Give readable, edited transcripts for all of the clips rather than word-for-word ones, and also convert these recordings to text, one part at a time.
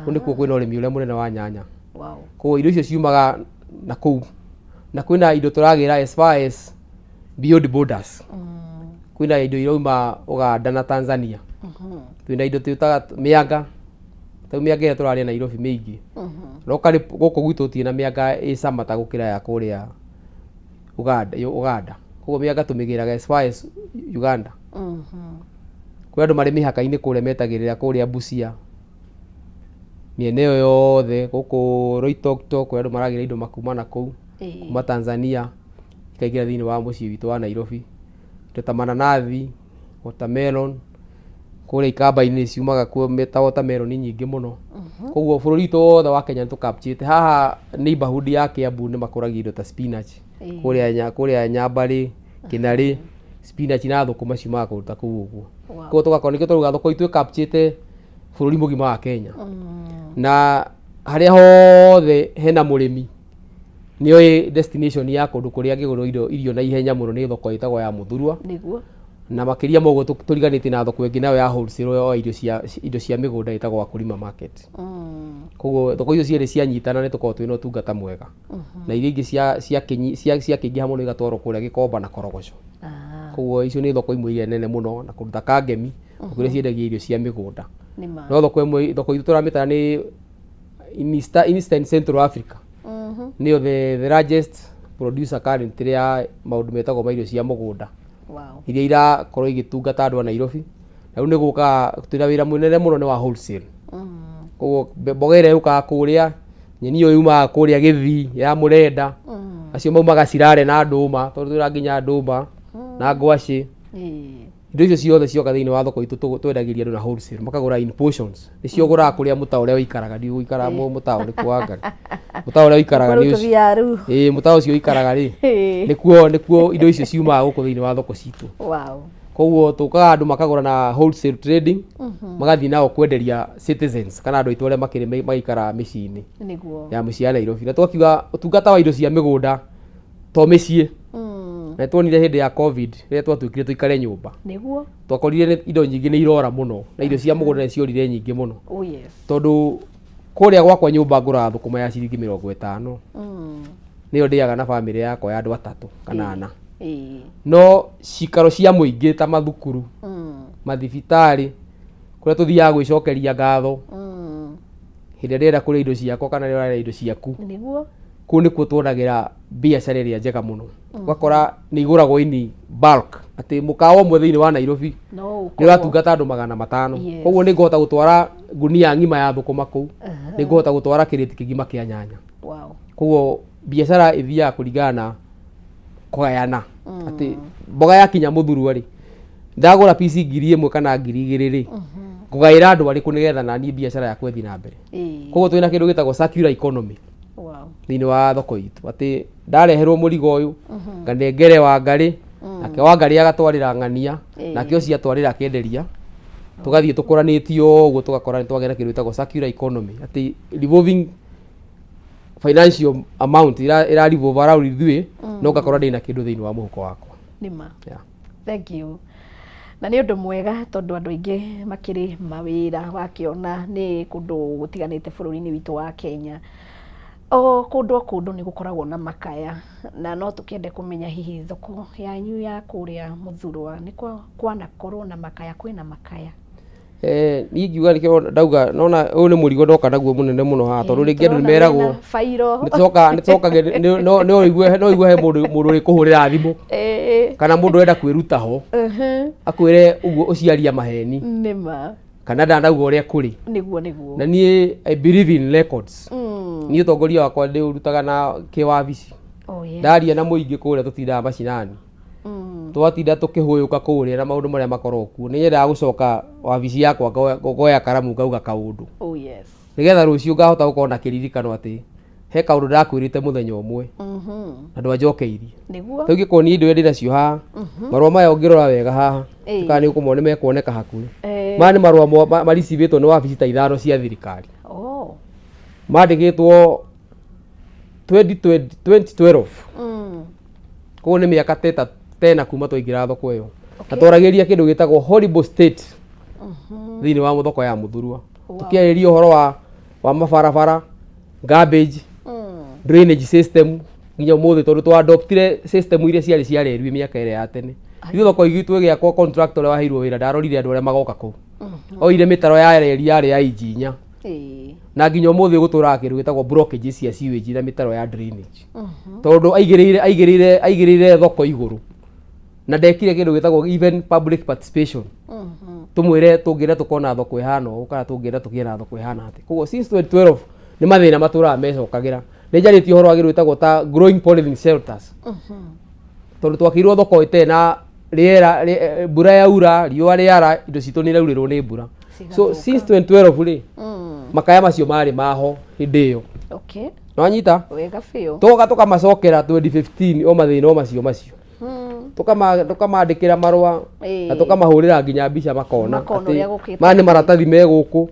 Kũu nĩkuo kwĩna ũrĩmi ũrĩa mũnene wa nyanya. Koguo irio icio ciumaga na kũu, na kwĩna indo tũragĩra as far as beyond borders. Kwĩna indo irauma Uganda na Tanzania. Twĩna indo twĩtaga mĩanga, ta rĩu mĩanga ĩrĩa tũrarĩa Nairobi mĩingĩ, locally gũkũ gwitũ gũtirĩ na mĩanga ĩ cama ta gũkĩra ya kũrĩa Uganda. Koguo mĩanga tũmĩgĩraga as far as Uganda. Kwĩ andũ marĩ mĩhaka-inĩ kũrĩa metagĩrĩra kũrĩa Busia, mĩena ĩyo yothe gũkũ Loitoktok kwĩ andũ maragĩra indo makuma na kũu, kuma Tanzania ikaingĩra thĩinĩ wa mũciĩ witũ wa Nairobi. Indo ta mananathi, watermelon, kũrĩa ikamba-inĩ ciumaga kuo ta watermelon nyingĩ mũno. Koguo bũrũri witũ wothe wa Kenya nĩ tũkapchĩte. Haha neighborhood ya Kiambu nĩ makũragia indo ta spinach, kũrĩa Nyambarĩ, Kĩnarĩ, spinach na thũkũma ciumaga kũndũ ta kũu ũguo. Koguo tũgakorwo nĩkĩo tũrauga thoko itũ ĩkapchĩte bũrũri mũgima wa Kenya. Na harĩa hothe hena mũrĩmi nĩoĩ destination ya kũndũ kũrĩa angĩgũrwo indo irio na ihenya mũno nĩ thoko ĩtagwo ya Mũthurwa. Na makĩria ma ũguo tũriganĩtie na thoko ĩngĩ nayo ya wholesale ya indo cia mĩgũnda ĩtagwo Wakulima Market. Koguo thoko icio cierĩ cianyitana nĩ tũkoragwo twĩna ũtungata mwega. Na iria ingĩ ciakĩingĩha mũno igatwarwo kũrĩa Gĩkomba na Korogocho. Koguo icio nĩ thoko imwe iria nene mũno, na kũndũ ta Kangemi, thoko iria ciendagia irio cia mĩgũnda. Nĩma. No thoko ĩmwe, thoko itũ tũramĩtara nĩ in Eastern Central Africa. Nĩyo the largest producer currently ya maũndũ metagwo ma irio cia mũgũnda. Iria irakorwo igĩtungata andũ a Nairobi. Na rĩu nĩ gũkaga twĩna wĩra mũnene mũno nĩ wa wholesale. Koguo mboga ĩrĩa yũkaga kũrĩa, nyeni ĩyo yumaga kũrĩa Gĩthii ya Mũrenda, acio maumaga Cirare na ndũma, tondũ twĩna nginya ndũma na ngwacĩ. Indo icio ciothe cioka thĩinĩ wa thoko itũ twendagĩria andũ na wholesale, makagũra in portions. Nĩcio ũgũraga kũrĩa mũtaa ũrĩa ũikaraga, ndigũikara mũtaa ũrĩkũ wa Ngai. Mũtaa ũrĩa ũikaraga Rĩu nĩ ũcio. Tũthiaga rĩu. Ĩĩ, mũtaa ũcio ũikaraga rĩ, nĩkuo indo icio ciumaga gũkũ thĩinĩ wa thoko citũ. Koguo tũkaga andũ makagũra na wholesale trading, magathiĩ nao kwenderia citizens kana andũ aitũ arĩa makĩrĩ magĩikaraga mĩciĩ-inĩ ya mũciĩ ya Nairobi. Na twakiuga ũtungata wa indo cia mĩgũnda to mĩciĩ. Na nĩtuonire hĩndĩ ya COVID rĩrĩa twatuĩkire tũikare nyũmba. Twakorire indo nyingĩ nĩ irora mũno, na irio cia mũgũnda nĩ ciorire nyingĩ mũno. Tondũ kũrĩa gwakwa nyũmba ngũraga thũkũma ya ciringi 50. Nĩyo ndĩaga na bamĩrĩ yakwa ya andũ atatũ kana ana. No cikaro cia mũingĩ ta mathukuru, mathibitarĩ, kũrĩa tũthiaga gwĩcokeria ngatho, hĩndĩ ĩrĩa ndĩrenda kũrĩa indo ciakwa kana rĩrĩa ũrarĩa indo ciaku. Kũu nĩkuo tuonagĩra biacara ĩrĩa njega mũno. Ũgakora nĩ igũragwo in bulk, atĩ mũkawa ũmwe thĩinĩ wa Nairobi No nĩ ũkorwo. ũratungata andũ 500. Koguo nĩ ngũhota gũtwara ngunia ng'ima ya thũkũma kũu, nĩ ngũhota gũtwara kĩrĩti kĩgima kĩa nyanya. Koguo biacara ĩthiaga kũringana na kũgayana. Atĩ mboga yakinya Mũthurwa rĩ, ndagũra pici 1000 kana 2000 rĩ, ngũgaĩra andũ arĩkũ nĩgetha naniĩ biacara yakwa ĩthiĩ na mbere. Koguo twĩna kĩndũ gĩtagwo circular economy thĩinĩ wa thoko itũ, atĩ ndareherwo mũrigo ũyũ nganengere Wangarĩ, nake Wangarĩ agatwarĩra ng'ania, nake ũcio atwarĩra akenderia, tũgathiĩ tũkũranĩtio ũguo, tũgakora nĩ twagĩa na kĩndũ gĩtagwo circular economy, atĩ revolving financial amount ira revolve around ithuĩ, no ngakora ndĩna kĩndũ thĩinĩ wa mũhuko wakwa. Nĩma. Yeah. Thank you. Na nĩ ũndũ mwega tondũ andũ aingĩ makĩrĩ mawĩra wakĩona nĩ kũndũ gũtiganĩte bũrũri-inĩ witũ wa Kenya. O kũndũ o kũndũ nĩ gũkoragwo na makaya, na no tũkĩende kũmenya hihi thoko yanyu ya kũrĩa Mũthurwa nĩ kwanakorwo na makaya, kwĩna makaya? Niĩ ingiuga nĩkĩo ndauga nona ũyũ nĩ mũrigo ndoka naguo mũnene mũno haha, tondũ rĩngĩ andũ nĩ meragwo bairo. Nĩcoka no ũigue he mũndũ ũrĩkũhũrĩra thimũ kana mũndũ ũrenda kwĩruta ho, akwĩre ũguo ũciaria maheni kana ndanauga ũrĩa kũrĩ. Nĩguo nĩguo. Na niĩ I believe in records. Niĩ ũtongoria wakwa ndĩũrutaga na kĩwabici. Ndaria na mũingĩ kũrĩa tũtindaga macinani, twatinda tũkĩhũyũka kũrĩa na maũndũ marĩa makoragwo kuo, nĩ nyendaga gũcoka wabici yakwa ngoya karamu ngauga kaũndũ, nĩgetha rũciũ ngahota gũkorwo na kĩririkano atĩ he kaũndũ ndakwĩrĩte mũthenya ũmwe na ndwanjokeirie. Rĩu ingĩkorwo niĩ indo iria ndĩnacio haha, marũa maya ũngĩrora wega haha, kana nĩ ũkũmona nĩ mekuoneka hakuhĩ. Maya nĩ marũa maricivĩtwo nĩ wabici ta ithano cia thirikari. Mandĩkĩtwo 2020, 2012. Koguo nĩ mĩaka tena kuma twaingĩra thoko ĩyo. Na twaragĩria kĩndũ gĩtagwo horrible state thĩinĩ wa thoko ya Mũthurwa. Tũkĩarĩria ũhoro wa Wa mabarabara, garbage, drainage system, nginya ũmũthĩ tondũ twa adoptire system iria ciarĩ cia rerui mĩaka ĩrĩa ya tene. Ithuĩ thoko itũ ĩgĩakwo, contractor ũrĩa waheirwo wĩra ndarorire andũ arĩa magoka kũu, oire mĩtaro ya reri yarĩ ya inji 4. Na nginya ũmũthĩ gũtũraga kĩndũ gĩtagwo blockages cia sewage na mĩtaro ya drainage, tondũ aigĩrĩire thoko igũrũ na ndekire kĩndũ gĩtagwo even public participation, tũmwĩre tũngĩenda tũkona thoko ĩhana ũũ kana tũngĩenda tũgĩe na thoko ĩhana atĩ. Koguo since 2012 nĩ mathĩna matũraga mecokagĩra. Nĩ njarĩtie ũhoro wa kĩndũ gĩtagwo ta growing polythene shelters, tondũ twakĩirwo thoko ĩtarĩ na rĩera, mbura yaura, riũa rĩara, indo citũ nĩ iraurĩrwo nĩ mbura. So Cigathũka. since 2012 rĩ, makaya macio marĩ maho hĩndĩ ĩyo. Nĩwanyita? Wega biũ. Tũgoka tũkamacokera 2015, o mathĩna o macio macio. Tũkamandĩkĩra marũa na tũkamahũrĩra nginya mbica makona Makona atĩ ũrĩa gũkĩte. maya nĩ maratathi me gũkũ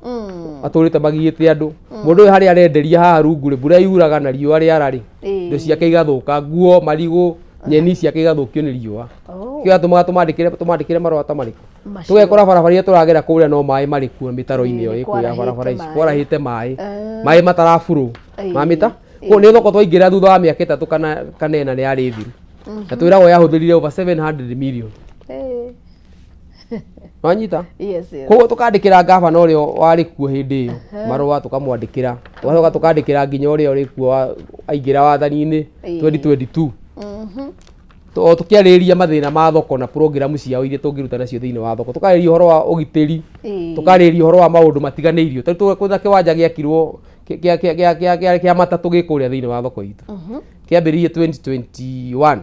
matũrĩte magiĩte andũ. Mũndũ ũyũ harĩa arenderia haha rungu rĩ, mbura yuraga na riũa rĩara rĩ, indo ciake igathũka, nguo, marigũ, nyeni ciake igathũkio nĩ riũa. Kĩo gatũmaga tũmandĩkĩre marũa ta marĩkũ? Macio. Tũgekora barabara iria tũragera kũrĩa no maĩ marĩ kuo mĩtaro-inĩ ĩyo Ĩĩ, ĩ kũu ya kwarahĩte barabara ici maĩ. kwarahĩte maĩ, Ah. maĩ mataraburu mamĩta. Koguo nĩ thoko twaingĩra thutha wa mĩaka 3 kana 4 nĩ yarĩ thiru, na twĩragwo yahũthĩrire over 700 million. Wanyita? Yes. Koguo tũkandĩkĩra gavana ũrĩa warĩ kuo hĩndĩ ĩyo marũa, tũkamwandĩkĩra, tũgacoka tũkandĩkĩra nginya ũrĩa ũrĩ kuo aingĩra wathani-inĩ 2022, o tũkĩarĩrĩria mathĩna ma thoko na program ciao iria tũngĩruta nacio thĩinĩ wa thoko, tũkarĩrĩria ũhoro wa ũgitĩri, tũkarĩrĩria ũhoro wa maũndũ matiganĩirio. Tarĩu kwĩna kĩwanja gĩakirwo kĩa matatũ gĩ kũrĩa thĩinĩ wa thoko itũ, kĩambĩrĩirie 2021,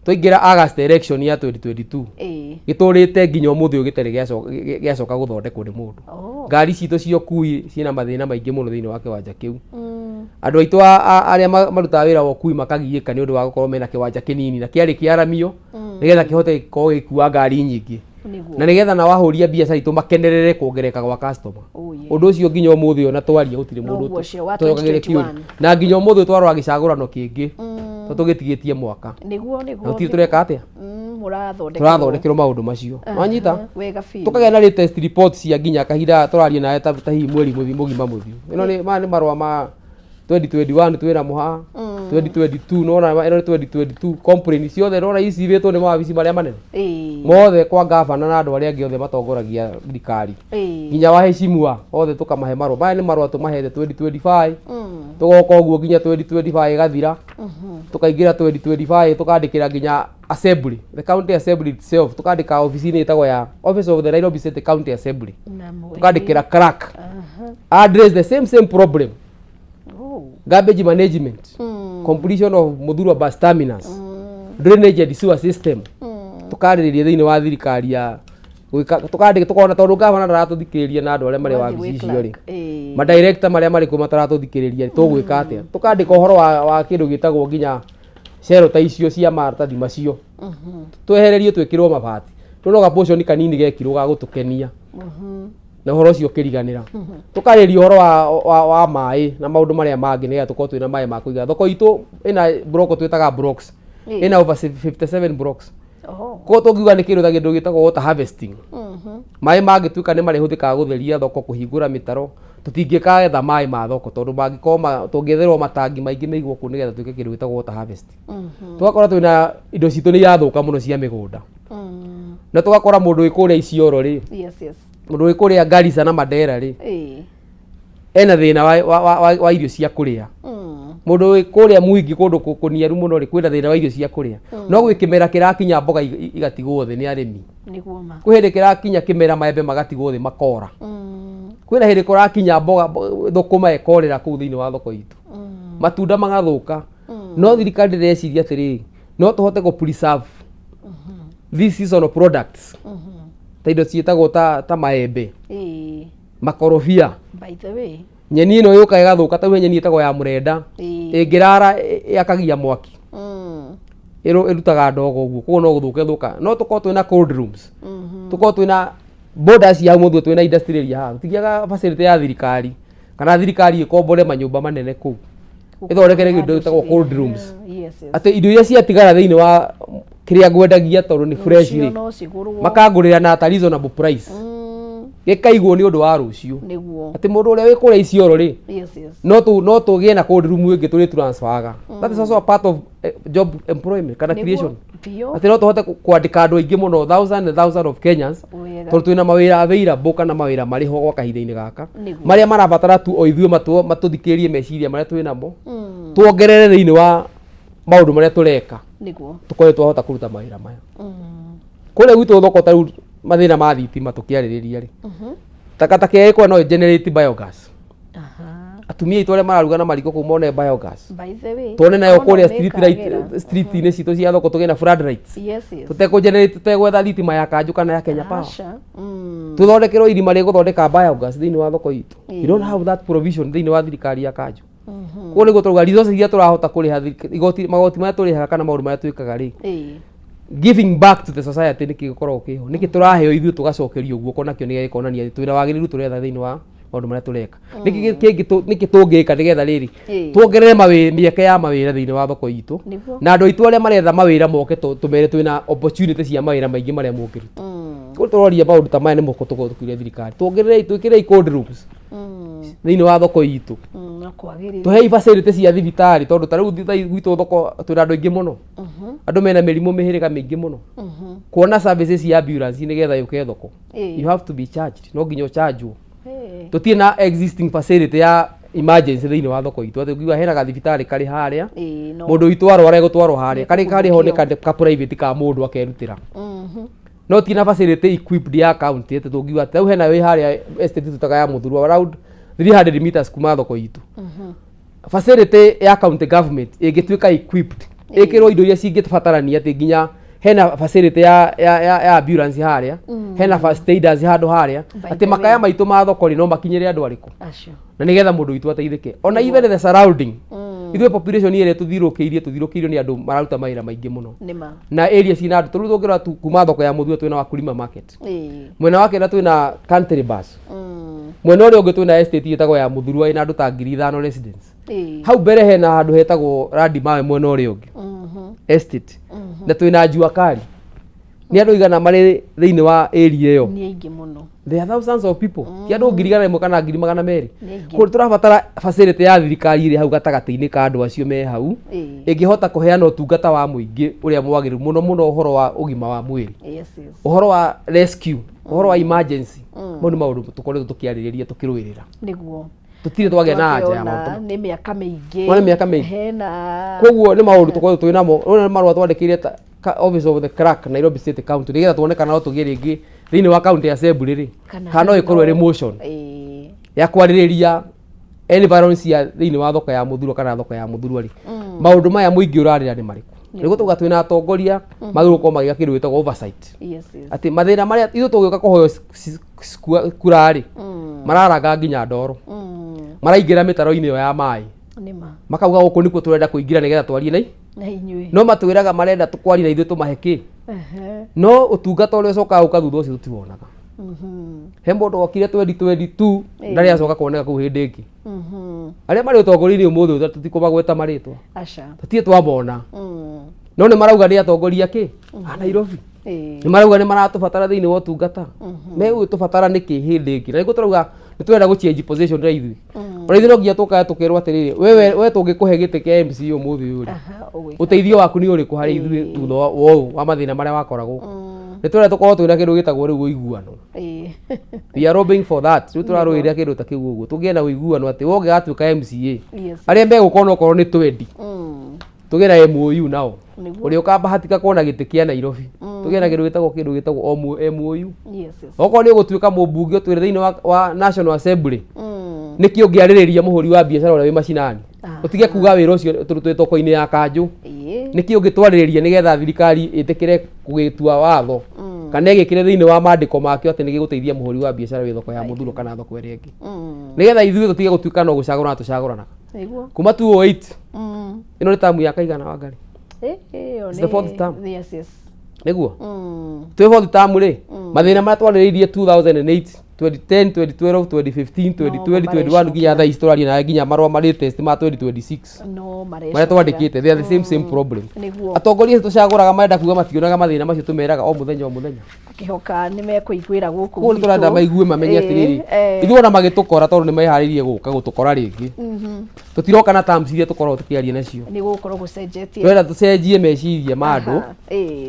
twaingĩra August election ya 2022, gĩtũrĩte nginya ũmũthĩ ũyũ gĩtarĩ gĩacoka gũthondekwo nĩ mũndũ. Ngari citũ cia ũkui ciĩna mathĩna maingĩ mũno thĩinĩ wa kĩwanja kĩu. Andũ aitũ arĩa marutaga wĩra wa ũkui makagiĩka nĩ ũndũ wa gũkorwo mena kĩwanja kĩnini na kĩarĩ kĩaramio nĩgetha kĩhote gũkorwo gĩgĩkua ngari nyingĩ na nĩgetha nao ahũri a biacara itũ makenerere kuongerereka gwa customer. Ũndũ ũcio nginya ũmũthĩ ũyũ na twaria gũtirĩ mũndũ Noguo ũcio wa tũcokagĩria 2021. kĩũria, na nginya ũmũthĩ ũyũ twarora gĩcagũrano kĩngĩ to tũgĩtigĩtie mwaka Nĩguo. na gũtirĩ tũreka atĩa. Mũrathondekerwo. Tũrathondekerwo maũndũ macio, wanyita? Wega biũ. Tũkagĩa na latest report cia nginya kahinda tũraria nawe ta hihi mweri mũgima mũthiu. Ĩno nĩ maya nĩ marũa ma 2021 twĩna mũha 2022, nona ĩno nĩ 2022, complaint ciothe nona ici ibĩtwo nĩ mawabici marĩa manene mothe kwa gavana na andũ arĩa angĩ othe matongoragia thirikari, nginya waheshimiwa othe tũkamahe marũa. Maya nĩ marũa tũmahete 2025. Tũgoka ũguo nginya 2025 ĩgathira, tũkaingĩra 2025, tũkandĩkĩra nginya assembly, the county assembly itself, tũkandĩka ofici-inĩ ĩtagwo ya Office of the Nairobi City County Assembly, Na tũkandĩkĩra clerk address the same same problem, garbage management, completion of Muthurwa bus terminus, drainage and sewer system. Tũkarĩrĩria thĩinĩ wa thirikari ya gwĩka, tũkandĩka, tũkona tondũ gavana ndaratũthikĩrĩria na andũ arĩa marĩ wabici icio rĩ, madirector marĩa marĩ kuo mataratũthikĩrĩria, tũgwĩka atĩa? Tũkandĩka ũhoro wa kĩndũ gĩtagwo nginya cero ta icio cia maratathi macio twehererio twĩkĩrwo mabati. Rĩu no ga-portion kanini gekirwo ga gũtũkenia na ũhoro ũcio ũkĩriganĩra. Tũkarĩria ũhoro wa maĩ na maũndũ marĩa mangĩ nĩgetha tũkorwo twĩna maĩ ma kũigana. Thoko itũ ĩna block twĩtaga blocks, ĩna over 57 blocks. Koguo tũngiuga nĩ kĩndũ ta kĩndũ gĩtagwo water harvesting, maĩ mangĩtuĩka nĩ marĩhũthĩkaga gũtheria thoko, kũhingũra mĩtaro, tũtingĩkagetha maĩ ma thoko tondũ mangĩkorwo tũngĩetherwo matangi maingĩ maigwo kũu nĩgetha twĩke kĩndũ gĩtagwo water harvesting. Tũgakora twĩna indo citũ nĩ irathũka mũno cia mĩgũnda, na tũgakora mũndũ wĩ kũrĩa Isiolo rĩ, mũndũ wĩ kũrĩa Garissa na Mandera rĩ, ena thĩna wa irio cia kũrĩa. Mũndũ wĩ kũrĩa Mwingi, kũndũ kũniaru mũno rĩ, kwĩna thĩna wa irio cia kũrĩa. No gwĩ kĩmera kĩrakinya mboga igatigwo thĩ nĩ arĩmi. Nĩguo ma. Kwĩ hĩndĩ kĩrakinya kĩmera maembe magatigwo thĩ makora. Kwĩna hĩndĩ kũrakinya mboga, thũkũma ĩkorĩra kũu thĩinĩ wa thoko itũ, matunda magathũka. No thirikari ndĩreciria atĩrĩrĩ, no tũhote gũ preserve these seasonal products ta indo ciĩtagwo ta maembe, makorobia, By the way, nyeni ĩno yũkaga ĩgathũka. Ta nyeni ĩtagwo ya mũrenda, ĩngĩrara yakagia mwaki, ĩrutaga ndogo ũguo, koguo no gũthũka ĩthũka. No tũkorwo twĩna cold rooms, tũkorwo twĩna borders cia hau mũthia, twĩna industry area haha, tũtingĩaga facility ya thirikari kana thirikari ĩkombore manyũmba manene kũu ĩthondekere kĩndũ gĩtagwo cold rooms, atĩ indo iria ciatigara thĩinĩ wa kĩrĩa ngwendagia, tondũ nĩ fresh Rũciũ rĩ, no cigũrwo. Makangũrĩra na at a reasonable price. Gĩkaigwo nĩ ũndũ wa rũciũ. Atĩ mũndũ ũrĩa wĩ kũrĩa Isiolo rĩ, no tũgĩe na cold room ĩngĩ tũrĩ transferaga. That is also a part of job employment kana creation. Atĩ no tũhote kwandĩka andũ aingĩ mũno, thousand and thousand of Kenyans, tondũ twĩna mawĩra available kana mawĩra marĩ ho gwa kahinda-inĩ gaka, marĩa marabatara tu o ithuĩ matũthikĩrĩrie meciria marĩa twĩ namo, tuongerere thĩinĩ wa maũndũ marĩa tũreka, tũkorwo twahota kũruta mawĩra maya. Kũrĩa gwitũ thoko, ta rĩu mathĩna ma thitima tũkĩarĩrĩria rĩ, takataka ĩrĩa ĩkorwo no generate biogas. Atumia aitũ arĩa mararuga na mariko kũu mone biogas. By the way, tuone nayo ona kũrĩa street light, nĩĩkagĩra. Street-inĩ citũ cia thoko tũgĩe na floodlights, tũtekũ generate, tũtegwetha thitima ya kanjũ kana ya Kenya Power. Aca. Tũthondekerwo irima rĩgũthondeka biogas thĩinĩ wa thoko itũ. You don't have that provision thĩinĩ wa thirikari ya kanjũ. Koguo nĩguo tũrauga resources iria tũrahota kũrĩha igoti, magoti marĩa tũrĩhaga kana maũndũ marĩa twĩkaga rĩ, giving back to the society nĩkĩ gĩkoragwo kĩho, nĩkĩ tũraheo ithuĩ tũgacokerio guoko nakĩo, nĩ gĩkonania atĩ twĩna wagĩrĩru tũretha thĩinĩ wa maũndũ marĩa tũreka, nĩkĩ kĩngĩ nĩkĩ tũngĩka nĩgetha rĩrĩ tuongerere mĩeke ya mawĩra thĩinĩ wa thoko itũ, na andũ aitũ arĩa maretha mawĩra moke tũmere twĩna opportunity cia mawĩra maingĩ marĩa mũngĩruta. Koguo tũroria maũndũ ta maya nĩ moko tũkorwo tũkiuria thirikari tuongerere, twĩkĩrei cold rooms thĩinĩ wa thoko itũ, No kwagĩrĩire. Tũhei facility cia thibitarĩ, tondũ ta rĩu thaa gwitũ thoko twĩna andũ aingĩ mũno, andũ mena mĩrimũ mĩhĩrĩga mĩingĩ mũno. Kuona services cia ambulance nĩgetha yũke thoko, you have to be charged, no nginya ũchanjwo. Tũtirĩ na existing facility ya emergency thĩinĩ wa thoko itũ, atĩ ũngiuga hena gathibitarĩ karĩ harĩa, Ĩĩ, no. mũndũ witũ arwara egũtwarwo harĩa karĩ karĩ ho nĩ Nĩkũhurũkio. ka private ka mũndũ akerutĩra, no ti na facility equipped ya county atĩ tũngiuga atĩ rĩu hena wĩ harĩa estate tũtaga ya Mũthurwa, around 300 meters kuma thoko itũ. Facility ya county government ĩngĩtuĩka equipped, ĩkĩrwo indo iria cingĩbatarania, atĩ nginya hena facility ya ambulance harĩa, hena first aiders handũ harĩa, By atĩ the makaya way. maitũ ma thoko rĩ, no makinyĩre andũ arĩkũ, Acio. Na nĩgetha mũndũ witũ ateithĩke, ona even the surrounding. Ithuĩ population ĩrĩa tũthiũrũkĩirie, tũthiũrũkĩirio nĩ andũ mararuta mawĩra maingĩ mũno, Nĩma. Na area cina andũ. Tũrĩu tũngĩrora tu kuma thoko ya Mũthua, twĩna Wakulima Market, mwena wa kĩenda twĩna Country Bus, mwena ũrĩa ũngĩ twĩna estate ĩtagwo ya Mũthurwa ĩna andũ ta 5,000 residents. Hau mbere hena handũ hetagwo Randi Mawe, mwena ũrĩa ũngĩ estate, na twĩna Jua Kali. Nĩ andũ igana marĩ thĩinĩ wa area ĩyo? Nĩ aingĩ mũno. There are thousands of people, ti andũ 100,000 kana 200,000. Nĩ aingĩ. Kũu tũrabatara facility ya thirikari ĩrĩ hau gatagatĩ-inĩ ka andũ acio me hau, ĩngĩhota kũheana ũtungata wa mũingĩ ũrĩa mwagĩrĩru, mũno mũno ũhoro wa ũgima wa mwĩrĩ, ũhoro wa rescue, ũhoro wa emergency. Mau nĩ maũndũ tũkoretwo tũkĩarĩrĩria, tũkĩrũĩrĩra. Tũtirĩ twagĩa na anja ya maũndũ. Twakĩona nĩ mĩaka mĩingĩ. Nĩ mĩaka mĩingĩ. Hena Koguo nĩ maũndũ tũkoretwo twĩ namo. Rĩu nĩ marũa twandĩkĩire office of the clerk, Nairobi State County, nĩgetha tuone kana no tũgĩe rĩngĩ thĩinĩ wa county assembly rĩ, kana no ĩkorwo ĩrĩ motion ya kwarĩrĩria environment cia thĩinĩ wa thoko ya Mũthurwa kana thoko ya Mũthurwa rĩ, maũndũ maya mũingĩ ũrarĩra nĩ marĩkũ, nĩguo tuga twĩna atongoria magĩrĩirwo gũkorwo magĩka kĩndũ gĩtagwo oversight, atĩ mathĩna marĩa ithuĩ tũgĩũka kũhoywo kura rĩ, mararaga nginya ndoro, maraingĩra mĩtaro-inĩ ĩyo ya maĩ, Nĩma. Makauga gũkũ nĩkuo tũrenda kũingĩra nĩgetha twarie na Na inyuĩ. No matwĩraga marenda tũkwaria na ithuĩ tũmahe kĩ, no ũtungata ũrĩa ũcokaga gũka thutha ũcio tũtiwonaga. He mũndũ wokire 2022, ndarĩ acoka kuoneka kũu hĩndĩ ĩngĩ. Arĩa marĩ ũtongoria-inĩ ũmũthĩ ũyũ, tũtikũmagweta marĩtwa, Aca. Tũtirĩ twamona, no nĩ marauga nĩ atongoria kĩ a Nairobi, nĩ marauga nĩ maratũbatara thĩinĩ wa ũtungata. Megũgĩtũbatara nĩkĩ hĩndĩ ĩngĩ? Na nĩguo tũrauga nĩ tũrenda gũ change position na ithuĩ. Ona ithuĩ no nginya tũkaga tũkerwo atĩrĩrĩ, wewe we tũngĩkũhe gĩtĩ kĩa MCA ũmũthĩ ũyũ rĩ, Aha, ũgwĩka. Ũteithio waku nĩ ũrĩkũ harĩ ithuĩ thutha wa ũũ wa mathĩna marĩa wakoragwo? Nĩ tũrenda tũkorwo twĩna kĩndũ gĩtagwo rĩu ũiguano. We are lobbying for that. Rĩu tũrarũĩrĩra kĩndũ ta kĩu ũguo, tũgĩe na ũiguano atĩ we ũngĩgatuĩka MCA, arĩa megũkorwo okorwo nĩ 20, tũgĩe na MOU nao. Ũrĩa ũkabahatika kuona gĩtĩ kĩa Nairobi, tũgĩe na kĩndũ gĩtagwo MOU. Okorwo nĩ ũgũtuĩka mũmbunge, ũtwĩre thĩinĩ wa National Assembly nĩkĩ ũngĩarĩrĩria mũhũri wa biacara ũrĩa wĩ macinani. Ũtige kuga wĩra ũcio tũrutwo thoko-inĩ ya kanjũ. Nĩkĩ ũngĩtwarĩrĩria nĩgetha thirikari ĩtĩkĩre gũgĩtua watho kana ĩgĩkĩre thĩinĩ wa mandĩko makĩo atĩ nĩgĩgũteithia mũhũri wa biacara wĩ thoko ya Mũthuro kana thoko ĩrĩa ĩngĩ, nĩgetha ithuĩ tũtige gũtuĩka no gũcagũrana tũcagũranaga kuma 208? Ĩno nĩ tamu ya kaigana, Wangari? Ĩyo. It's the fourth term. Yes. Nĩguo twĩ fourth term rĩ, mathĩna marĩa twarĩrĩirie 2008. 2010, 2012, 2015, 2020, 21 nginya thaa ici tũraria nawe, nginya marũa ma latest ma 2026 no marĩa marecokera. Twandĩkĩte, they are the same same problem. Atongoria acio tũcagũraga marenda kuga mationaga mathĩna macio tũmeraga o mũthenya o mũthenya. Ngĩhoka nĩ mekũiguĩra gũkũ. Koguo nĩ tũrenda gwitũ. Maigue, mamenye atĩrĩrĩ, ithuĩ ona magĩtũkora, tondũ nĩ meharĩirie gũka gũtũkora rĩngĩ, tũtiroka na terms iria tũkoragwo tũkĩaria nacio. Nĩ gũgũkorwo gũcenjetie. Tũrenda tũcenjie meciria ma andũ Aha,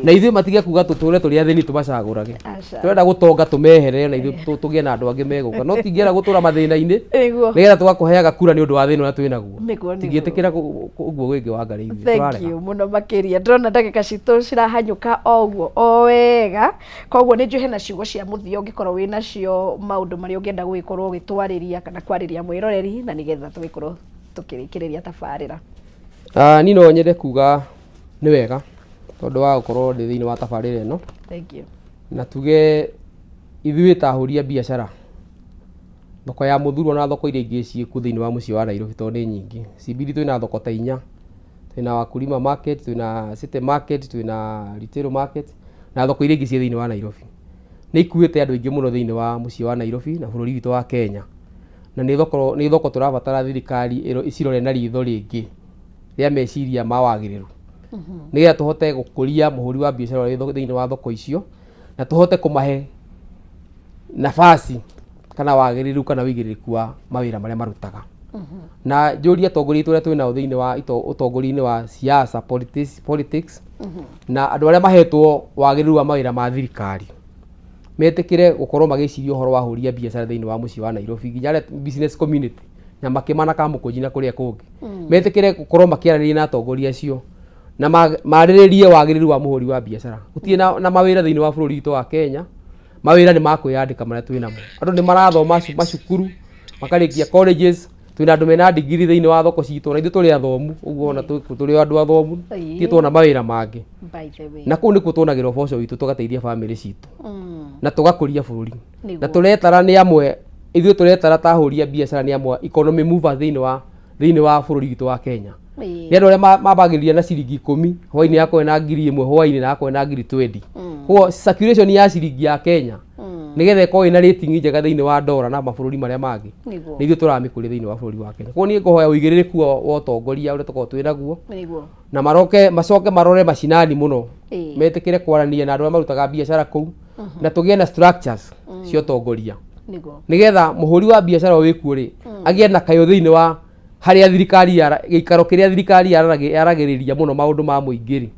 na ithuĩ matige kuga tũtũre tũrĩ athĩni tũmacagũrage. Aca. Tũrenda gũtonga, tũmeherere, na ithuĩ tũgĩe na andũ angĩ megũka, no tingĩenda gũtũra mathĩna-inĩ nĩgetha tũgakũheaga kura nĩ ũndũ wa thĩna ũrĩa twĩ naguo. Tingĩtĩkĩra ũguo wĩngĩ wa Ngarĩ ithuĩ Thank tũrarega. you mũno makĩria. Ndĩrona ndagĩka citũ cirahanyũka o ũguo o wega, koguo nĩ njũĩ hena ciugo cia mũthia ũngĩkorwo wĩ nacio, maũndũ marĩa ũngĩenda gũgĩkorwo ũgĩtwarĩria kana kwarĩria mwĩroreri, na nĩgetha tũgĩkorwo tũkĩrĩkĩrĩria tabarĩra. Ah, niĩ no nyende kuga nĩ wega tondũ wa gũkorwo ndĩ thĩinĩ wa tabarĩra ĩno. Thank you. Na tuge ithuĩ ta ahũri a biacara, thoko ya Mũthurwa na thoko iria ingĩ ciĩkuo thĩinĩ wa mũciĩ wa Nairobi, tondũ nĩ nyingĩ, CBD twĩna thoko ta inya: twĩna Wakulima Market, twĩna City Market, twĩna Retail Market na thoko iria ingĩ ciĩ thĩinĩ wa Nairobi. Nĩ ikuĩte andũ aingĩ mũno thĩinĩ wa mũciĩ wa Nairobi na bũrũri witũ wa Kenya, na nĩ thoko tũrabatara thirikari ĩcirore na ritho rĩngĩ rĩa meciria ma wagĩrĩru, nĩgetha tũhote gũkũria mũhũri wa biacara ũrĩa wĩ thĩinĩ wa thoko icio, na tũhote kũmahe nafasi kana wagĩrĩru kana ũigĩrĩrĩku wa mawĩra marĩa marutaga. Na njũrie atongoria aitũ arĩa twĩ nao thĩinĩ wa ũtongoria-inĩ wa siasa, politics, na andũ arĩa mahetwo wagĩrĩru wa mawĩra ma thirikari, metĩkĩre gũkorwo magĩciria ũhoro wa ahũri a biacara thĩinĩ wa mũciĩ wa Nairobi, nginya arĩa business community, Nyamakĩma na Kamũkũnji na kũrĩa kũngĩ, metĩkĩre gũkorwo makĩaranĩria na atongoria acio na marĩrĩrie wagĩrĩru wa mũhũri wa biacara. Gũtirĩ na mawĩra thĩinĩ wa bũrũri witũ wa Kenya. Mawĩra nĩ ma kwĩyandĩka marĩa twĩ namo. Andũ nĩ marathoma macukuru, makarĩkia colleges, twĩna andũ mena ndigiri thĩinĩ wa thoko citũ, na ithuĩ tũrĩ athomu ũguo, ona tũrĩ o andũ athomu, ti tuona mawĩra mangĩ. By the way. Na kũu nĩkuo tuonagĩra ũboco witũ, tũgateithia bamĩrĩ citũ na tũgakũria bũrũri. Na tũretara nĩ amwe, ithuĩ tũretara ta ahũri a biacara nĩ amwe economy movers thĩinĩ wa bũrũri witũ wa Kenya. Nĩ andũ arĩa mambagĩrĩria na ciringi 10, hwainĩ akorwo na 1000 hwainĩ, na akorwo na 20,000. Koguo circulation ya ciringi ya Kenya, nĩgetha ĩkorwo ĩna rating njega thĩinĩ wa dola na mabũrũri marĩa mangĩ, nĩ ithuĩ tũramĩkũria thĩinĩ wa bũrũri wa Kenya. Koguo niĩ ngũhoya ũigĩrĩrĩku wa ũtongoria ũrĩa tũkoragwo twĩ naguo, na maroke macoke marore macinani mũno, metĩkĩre kwaranĩria na andũ arĩa marutaga biacara kũu, na tũgĩe na structures cia ũtongoria, nĩgetha mũhũri wa biacara ũyũ wĩkuo rĩ, agĩe na kayũ thĩinĩ wa harĩa thirikari gĩikaro kĩrĩa thirikari yaragĩrĩria mũno maũndũ ma mũingĩ rĩ,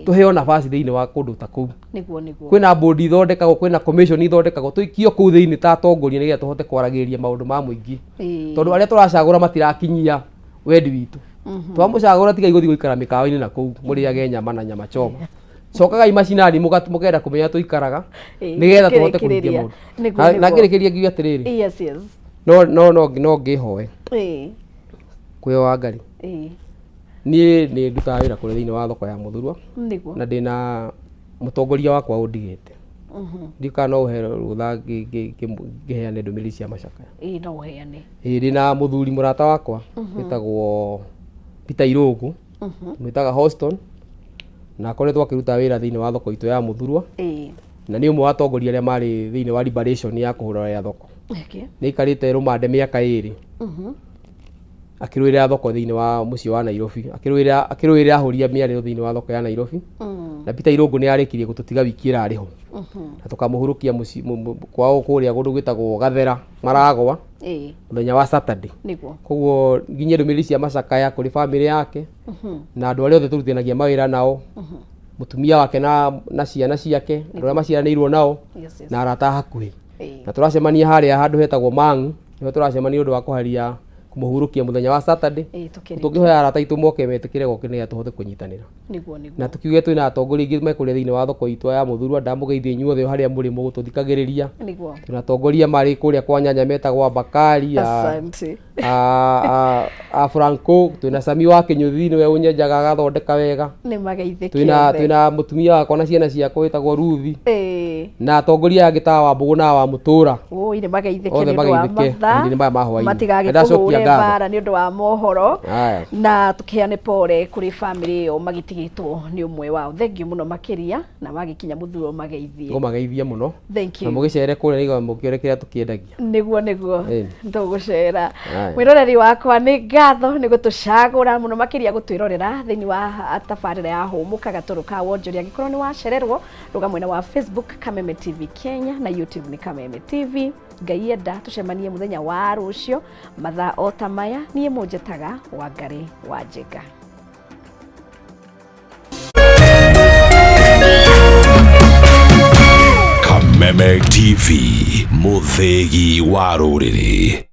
tũheo nafasi thĩinĩ wa kũndũ ta kũu. Nĩguo nĩguo. Kwĩna board ithondekagwo, kwĩna commission ithondekagwo, tũikio kũu thĩinĩ ta atongoria, nĩgetha tũhote kwaragĩrĩria maũndũ ma mũingĩ, tondũ arĩa tũracagũra matirakinyia wendi witũ. Twamũcagũra, tigai gũthiĩ gũikara mĩkawa-inĩ na kũu mũrĩage nyama na nyama choma, cokagai macinani mũkenda kũmenya tũikaraga, nĩgetha tũhote kũhingia Tũkĩrĩkĩrĩria. maũndũ. Na ngĩrĩkĩria ngiuge atĩrĩrĩ, no ngĩhoe kwĩ Wangari, niĩ nĩ ndutaga wĩra kũrĩa thĩinĩ wa thoko ya Mũthurwa, na ndĩna mũtongoria wakwa ũndigĩte. Ndiũ kana no ũhe rũtha ngĩheane ndũmĩrĩri cia macakaya. Ĩĩ, no ũheane. Ĩĩ, ndĩna mũthuri mũrata wakwa wĩtagwo Peter Irũngũ, mwĩtaga Houston, na akoretwo akĩruta wĩra thĩinĩ wa thoko itũ ya Mũthurwa, na nĩ ũmwe wa atongoria arĩa marĩ thĩinĩ wa liberation ya kũhũra ya thoko. Nĩ aikarĩte rũmande mĩaka 2 akĩrũĩrĩra thoko thĩinĩ wa mũciĩ wa Nairobi, akĩrũĩrĩra ahũri a mĩarĩro thĩinĩ wa thoko ya Nairobi. Na Peter Irũngũ nĩ arĩkirie gũtũtiga wiki ĩrarĩ ho, na tũkamũhurũkia mũciĩ kwao kũrĩa kũndũ gwĩtagwo Gathera Maragwa, mũthenya wa Saturday. Koguo nginyie ndũmĩrĩri cia macakaya kũrĩ bamĩrĩ yake na andũ arĩa othe tũrutithanagia mawĩra nao, mũtumia wake na ciana ciake, andũ arĩa maciaranĩirwo nao, na arata a hakuhĩ. Na tũracemania harĩa handũ hetagwo Mang'u, nĩho tũracemania ũndũ wa kũharia kũmũhurũkia mũthenya wa Saturday. Tũngĩhoya arata aitũ moke, metĩkĩre goke, nĩgetha tũhote kũnyitanĩra. Nĩguo nĩguo. Na tukiuge twĩna atongoria aingĩ me kũrĩa thĩinĩ wa thoko itũ ya Mũthurwa. Ndamũgeithia inyuothe o harĩa mũrĩ mũgũtũthikagĩrĩria. Twĩna atongoria marĩ kũrĩa kwa Nyanya metagwo Abakari Asante. A Franco, twĩna Sami wa Kĩnyũthi, nĩwe ũnyenjaga agathondeka wega. Nĩ mageithĩke Twĩna othe. Twĩna mũtumia wakwa na ciana ciakwa wĩtagwo Ruthi na atongoria aya angĩ ta wa Mbũgũ na wa Mũtũra. Ũi, nĩ mageithĩke Othe nĩ ũndũ wa mageithĩke mathaa, mahinda-inĩ maya ma hwaĩ-inĩ. matigagĩkũhũre Nĩndacokia ngatho. mbara nĩ ũndũ wa mohoro. Aya. Na tũkĩheane pore kũrĩ bamĩrĩ ĩyo magĩtigĩtwo nĩ ũmwe wao. Thengiũ mũno makĩria, na wagĩkinya mũthuro mageithie. Ngũmageithia mũno. Thank Na you. mũgĩcere kũrĩa nĩgetha mũkĩone kĩrĩa tũkĩendagia. Nĩguo. Ĩni. Tũgũcera. Aya. Mwĩroreri wakwa, nĩ ngatho nĩ gũtũcagũra mũno makĩria gũtwĩrorera thĩinĩ wa tabarĩra ya Hũmũka Gatũrũ ka Wonjoria. Angĩkorwo nĩ wacererwo, rũga mwena wa Facebook Kameme TV Kenya na YouTube nĩ Kameme TV. Ngai enda tũcemanie mũthenya wa rũciũ mathaa o ta maya. Niĩ mũnjĩtaga Wangarĩ wa Njenga. Kameme TV, mũthĩgi wa rũrĩrĩ.